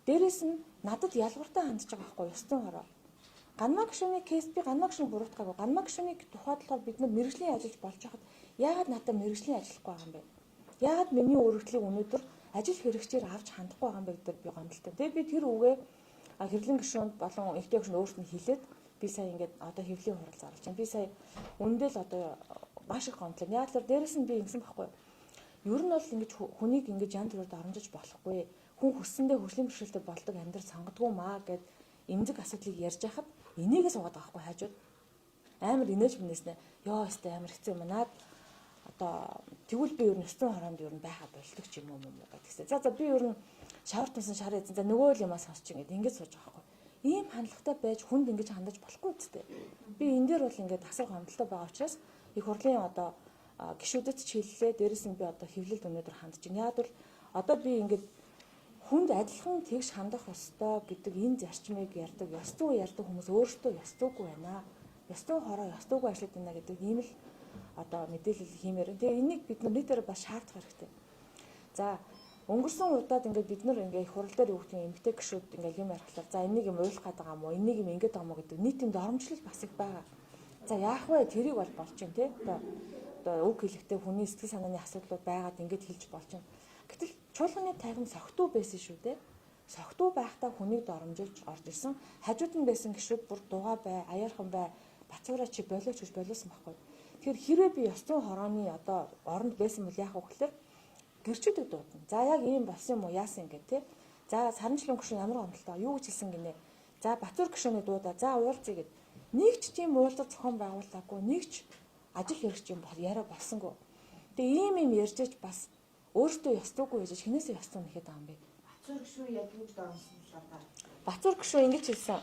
Дээрэс нь надад ялгууртай хандж байгаа байхгүй ёс зүйн хороо. Ганмаа гишүүний кейс би ганмаа гишүүн буруутгаагүй. Ганмаа гишүүний тухайд болохоор бид нар мэрэгжлийн ажиллаж болж хахад яагаад надад мэрэгжлийн ажиллахгүй байгаа юм бэ? Яагаад миний өргөдлийг өнөөдөр ажил хэрэгчээр авч хандахгүй байгаа юм бэ гэдэг би гомдолтой. Тэгээ би тэр үгээ хэрлэн гишүүнд болон эмэгтэй гишүүнд өөрт нь хэлээд би сая ингээд одоо хэвлийн хурал зарлж байна. Би сая үндэ л одоо маш их гомдлоо. Яг л дээрэс нь би ингэсэн байхгүй. Ер нь бол ингэж хүнийг ингэж янз бүрээр доромжиж болохгүй. Хүн хүссэндээ хөгжлийн бэрхшээлтэй болдог амьдрал сонгодгоо маа гэд эмзэг асуудлыг ярьж хахад энийгээ суугаад байгаа байхгүй хажууд. Амар инээж минээснэ. Йоо өстэй амар хэцүү юм наад одоо тэгвэл би ер нь 9 хороонд ер нь байха болдог ч юм уу юм уу гэдгийгсээ. За би ер нь шавар тунсан шар эзэн за нөгөө л юмаа сонсч ингээд ингэж сууж байгаа байхгүй. Ийм хандлагатай байж хүнд ингэж хандаж болохгүй үсттэй. Би энэ дээр бол ингээд асар гомдолтой байгаа учраас их хурлын одоо гишүүдэд ч хэллээ. Дээрэс нь би одоо хэвлэлд өнөөдөр хандж байна. Яг бол одоо би ингээд хүнд адилхан тэгш хандах ёстой гэдэг энэ зарчмыг ярьдаг, ёс зүй ярьдаг хүмүүс өөрсдөө ёс зүйгүй байна. Ёс зүйн хороо ёс зүйгүй ажиллаад байна гэдэг ийм л одоо мэдээлэл хиймээр. Тэгээ энийг бид нар нийтээр бас шаардах хэрэгтэй. За өнгөрсөн удаад ингээд бид нар ингээд их хурал дээр юу гэдэг эмэгтэй гишүүд ингээд юм ярихлаар за энийг юм уйлах гээд байгаа юм уу, энийг юм ингэж байгаа юм уу гэдэг нийтийн доромжлол бас их байгаа. За яах вэ? Тэрийг бол болж байна тий. Одоо үг хэлэхдээ хүний сэтгэл санааны асуудлууд байгаад ингэж хэлж болж байна. Гэтэл чуулганы тайван согтуу байсан шүү дээ. Согтуу байхдаа хүнийг доромжилж орж ирсэн. Хажууд нь байсан гишүүд бүр дугаа бай, аяархан бай, бацуураа чи болооч гэж болоосон байхгүй. Тэгэхээр хэрвээ би ёс зүйн хорооны одоо оронд байсан бол яах вэ гэхээр гэрчүүдэд дуудана. За яг ийм болсон юм уу яасан ингэ те. За саранчлан гүшүүн ямар гомдолтой юу гэж хэлсэн гинэ. За Батүр гүшүүний дуудаа. За уулзъя гэд. Нэг ч тийм уулзах зохион байгуулаагүй. Нэг ч ажил хэрэгч юм яриа болсонгүй. Тэгээ ийм юм ярьж аж бас өөртөө ёс зүйгүй байж хинээсээ ёс зүй нэхэд байгаа юм бэ? Бацуур гүшүүн яг юу гэж доромжсон талаар та. Бацуур гүшүүн ингэж хэлсэн.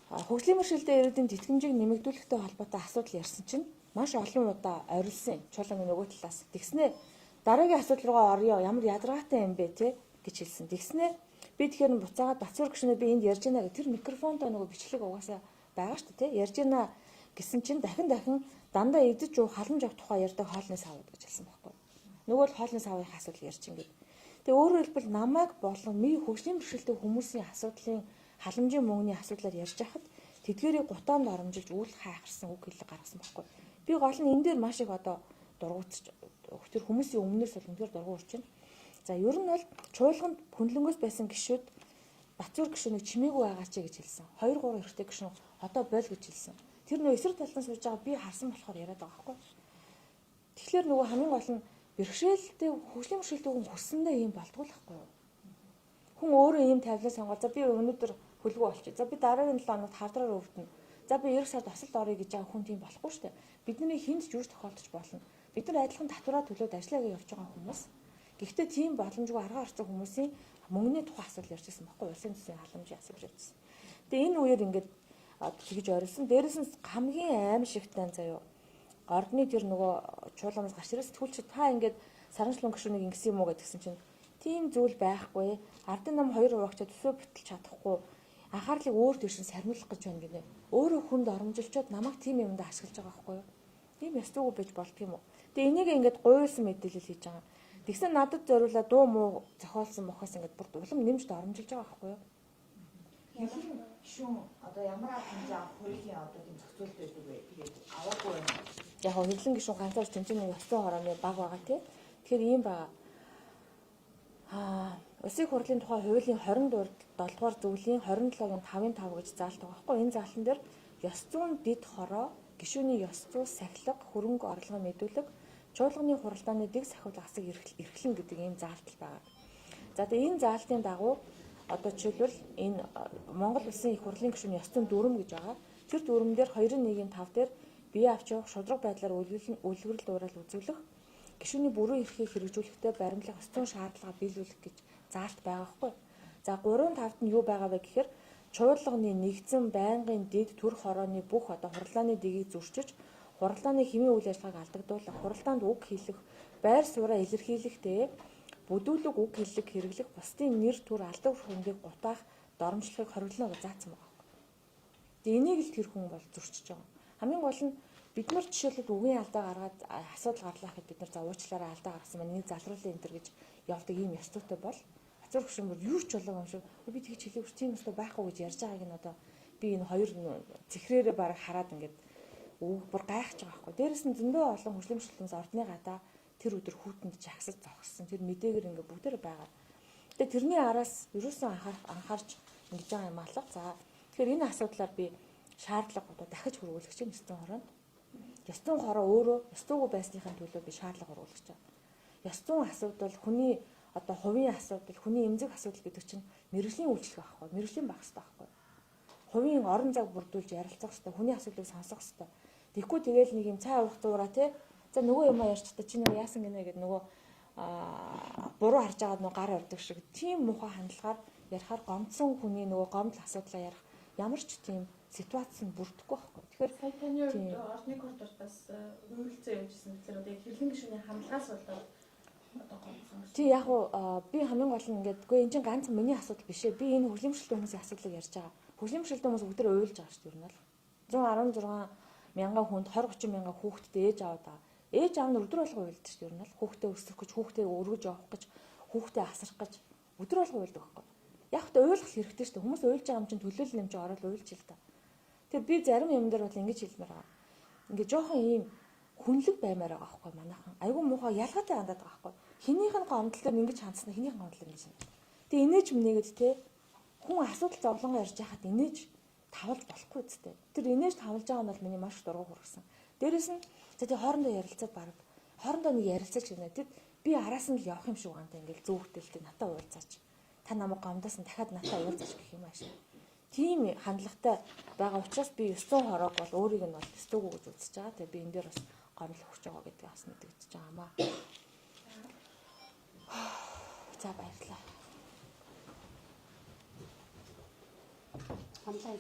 Хөгжлийн мэргэжилтэй иргэдийн тэтгэмжийг нэмэгдүүлэхтэй холбоотой асуудал ярьсан чинь маш олон удаа орилсон чуулганы нөгөө талаас. Тэгснээ дараагийн асуудал руугаа оръё ямар ядаргаатай юм бэ те гэж хэлсэн. Тэгснээ би тэгэхээр буцаагаад Бацуур гүшүүнээ би энд ярьж байна гэх тэр микрофонтой нөгөө бичлэг угаасаа байгаа шүү дээ те ярьж байна гэсэн чинь дахин дахин дандаа идэж уу халамж авах тухай ярьдаг хоолны савууд гэж хэлсэн байхгүй. Нөгөө л хоолны савын асуудал ярьж ингээд. Тэгээ өөрөөр хэлбэл намайг болон ми хөгжлийн бэрхшээлтэй хүмүүсийн асуудлын халамжийн мөнгөний асуудлаар ярьж байхад тэдгээрийг гутаанд оромжилж үл хайхарсан үг хэллэг гаргасан байхгүй. Би гол нь энэ дээр маш их одоо дургуутж тэр хүмүүсийн өмнөөс бол үнэхээр дургу урч байна. За ер нь бол чуулганд хөндлөнгөөс байсан гишүүд Бацуур гишүүнийг чимээгүй байгаа чи гэж хэлсэн. 2 3 эрэгтэй гишүүн одоо боль гэж хэлсэн. Тэр нөө эсрэг талдан сууж байгаа би харсан болохоор яриад байгаа байхгүй. Тэгэхээр нөгөө хамгийн гол нь бэрхшээлтэй хөгжлийн бэрхшээлтэй хүн хүссэндээ ийм болдгоо л байхгүй юу? Хүн өөрөө ийм тавилан сонгоод за би өнөөдөр хөлгөө болчих. За би дараагийн 7 хоногт хардраар өвдөнө. За би 9 сард осолд орё гэж байгаа хүн тийм болохгүй шүү дээ. Бидний хүнд ч юуж тохиолдож болно. Бид нар адилхан татвараа төлөөд ажиллаа гэж явж байгаа хүмүүс. Гэхдээ тийм боломжгүй аргаа орсон хүмүүсийн мөнгөний тухай асуудал ярьж байсан байхгүй улсын төсвийн халамжийн асуудал ярьжсэн. Тэгээ энэ үеэр ингээд тэгж орилсон. Дээрээс нь хамгийн аимшигтай заяо. Ордны тэр нөгөө чуулганаас гарч ирээс сэтгүүлч та ингээд саранчлан гишүүнийг ингэсэн юм уу гэдгсэн чинь тийм зүйл байхгүй. Ардын нам 2 хуваагчаа төсөө бүтэлж чадахгүй анхаарлыг өөр тийш нь сармилах гэж байна гинэ. Өөрөө хүнд оромжилчод намайг тийм юмд ашиглаж байгаа байхгүй юу? Тийм ёс зүйгүй байж болдго юм уу? Тэгээ энийг ингээд гуйлсан мэдээлэл хийж байгаа. Тэгсэн надад зориулаад дуу муу зохиолсон мохоос ингээд бүр улам нэмж доромжилж байгаа байхгүй юу? Хэвлэлийн гишүүн одоо ямар арга хэмжээ авах хуулийн одоо тийм зохицуулт байдаг вэ? Тэгээд аваагүй байна. Яг хоо хэвлэн гишүүн ганцаар тэмцээний ёс зүйн хорооны баг байгаа тий. Тэгэхээр ийм байгаа. Улсын их хурлын тухай хуулийн 24 7 дугаар зөвлөлийн 27-гийн 5-ын 5 гэж заалт байгаа байхгүй. Энэ заалтан дээр ёс зүйн дэд хороо, гишүүний ёс зүй, сахилга, хөрөнгө орлогын мэдүүлэг, чуулганы хуралдааны дэг сахиулга асаг эрхлэн гэдэг ийм заалтал байгаа. За тэгээ энэ заалтын дагуу одоо жишээлбэл энэ Монгол Улсын их хурлын гишүүний ёс зүйн дүрэм гэж байгаа. Тэр дүрэм дээр 2-1-ийн 5 дээр бие авч явах шударга байдлаар үлгэрэл дуурайл үзүүлэх, гишүүний бүрэн эрхийг хэрэгжүүлэхдээ баримтлах ёс зүйн шаардлага биелүүлэх гэж заалт байгаа хгүй. За 3-5-д нь юу байгаа вэ гэхээр чуулганы нэгдсэн байнгын дэд төр хорооны бүх одоо хуралдааны дэгийг зөрчиж, хуралдааны хэвийн үйл ажиллагааг алдагдуулах, хуралдаанд үг хэлэх, байр сууриа илэрхийлэхдээ бүдүүлэг үг хэллэг хэрэглэх, бусдын нэр төр алдар хүндийг гутаах, доромжлохыг хориглоно гэж заасан байгаа байхгүй. Тэгээ энийг л тэр хүн бол зөрчиж байгаа. Хамгийн гол нь бид нар жишээлбэл үгийн алдаа гаргаад асуудал гарлаа гэхэд бид нар за уучлаарай алдаа гаргасан маань энийг залруулсан энэ төр гэж явдаг ийм ёс зүйтэй бол Ачуур гүшүүн бүр юу ч болоогүй юм шиг би тэгж хэлээгүй тийм өстө байхгүй гэж ярьж байгааг нь одоо би энэ хоёр цэхрээрээ бараг хараад ингээд үг бүр гайхаж байгаа байхгүй. Дээрэс нь зөндөө олон хөгжлөмжлөлтөөс ордны гадаа тэр өдөр хүүтэнд жагсаж зогссон. Тэр мэдээгээр ингээд бүгдээр байгаа. Тэгээ тэрний араас ерөөсөн анхаарч ингэж байгаа юм алга. За тэгэхээр энэ асуудлаар би шаардлага одоо дахиж хөрвүүлэх чинь 900 хороонд. 900 хороо өөрөө ёс зүйгүй байсныхаа төлөө би шаардлага хөрвүүлэх чинь. Ёс зүйн асуудал хүний одоо хувийн асуудал, хүний эмзэг асуудал гэдэг чинь мэрэгжлийн үйлчлэг аахгүй, мэрэгжлийн байх хэрэгтэй аахгүй. Хувийн орон зайг бүрдүүлж ярилцах хэрэгтэй, хүний асуудлыг сонсох хэрэгтэй. Тэгэхгүй тэгэл нэг юм цай уух зуураа те. За нөгөө юм ярьч та чи нөгөө яасан гинэ гэд нөгөө буруу харж байгаа нөгөө гар ордог шиг тийм муухай хандлагаар ярихаар гомдсон хүний нөгөө гомдол асуудлаа ярих ямар ч тийм ситуац нь бүрдэхгүй байхгүй. Тэгэхээр сая таны хувьд ордны коридорт бас уйлцсан явжсэн. Тэгэхээр одоо яг хэрлэн гишүүний хандлагаас болоод одоо гомдсон гэсэн. Тий яг уу би хамгийн гол нь ингээд үгүй энэ чинь ганц миний асуудал биш ээ. Би энэ хөгжлөмжлөлтийн хүмүүсийн асуудлыг ярьж байгаа. Хөгжлөмжлөлтийн хүмүүс бүгд уйлж байгаа шүү дээ ер нь бол. 116 мянган хүнд 20 30 мянган хүүхэдтэй ээж аваад байгаа. Ээж аав нь өдөр болго уйлдаг шүү дээ ер нь бол. Хүүхдээ өсгөх гэж, хүүхдээ өргөж явах гэж, хүүхдээ асрах гэж өдөр болго уйлдаг байхгүй. Яг тэ уйлах хэрэгтэй шүү дээ. Хүмүүс уйлж байгаа юм чинь төлөөлөл юм чинь ороод уйлж л та. Тэгэхээр би зарим юм дээр бол ингэж хэлмээр байгаа. Ингээ жоохон ийм хүнлэг баймаар байгаа байхгүй манайхан. Айгу муухай ялгаатай хандаад байгаа байхгүй. Хинийх нь гомдол дээр ингэж хандсан, хинийх нь гомдол ингэж хандсан. Тэгээ инээж минийгэд те хүн асуудал зовлонгоо ярьж байхад инээж тавлж болохгүй зү. Тэр инээж тавлж байгаа нь бол миний маш дургу хүргэсэн. Дээрэс нь за тий хоорондоо ярилцаад баг хоорондоо нэг ярилцаж гинэ. Тэд би араас нь л явах юм шиг байгаа юм ингээл зүүхтэл тэ натаа уулзаач. Та намайг гомдосон дахиад натаа уулзаач гэх юм ааш. Тийм хандлагатай байгаа учраас би 900 хороог бол өөрийг нь бол өстөөгөө гэж үзэж байгаа. Тэгээ би энэ дээр бас гомдол өгч байгаа гэдгийг бас мэдэгдэж байгаа юм аа. За баярлалаа. Хамлаа.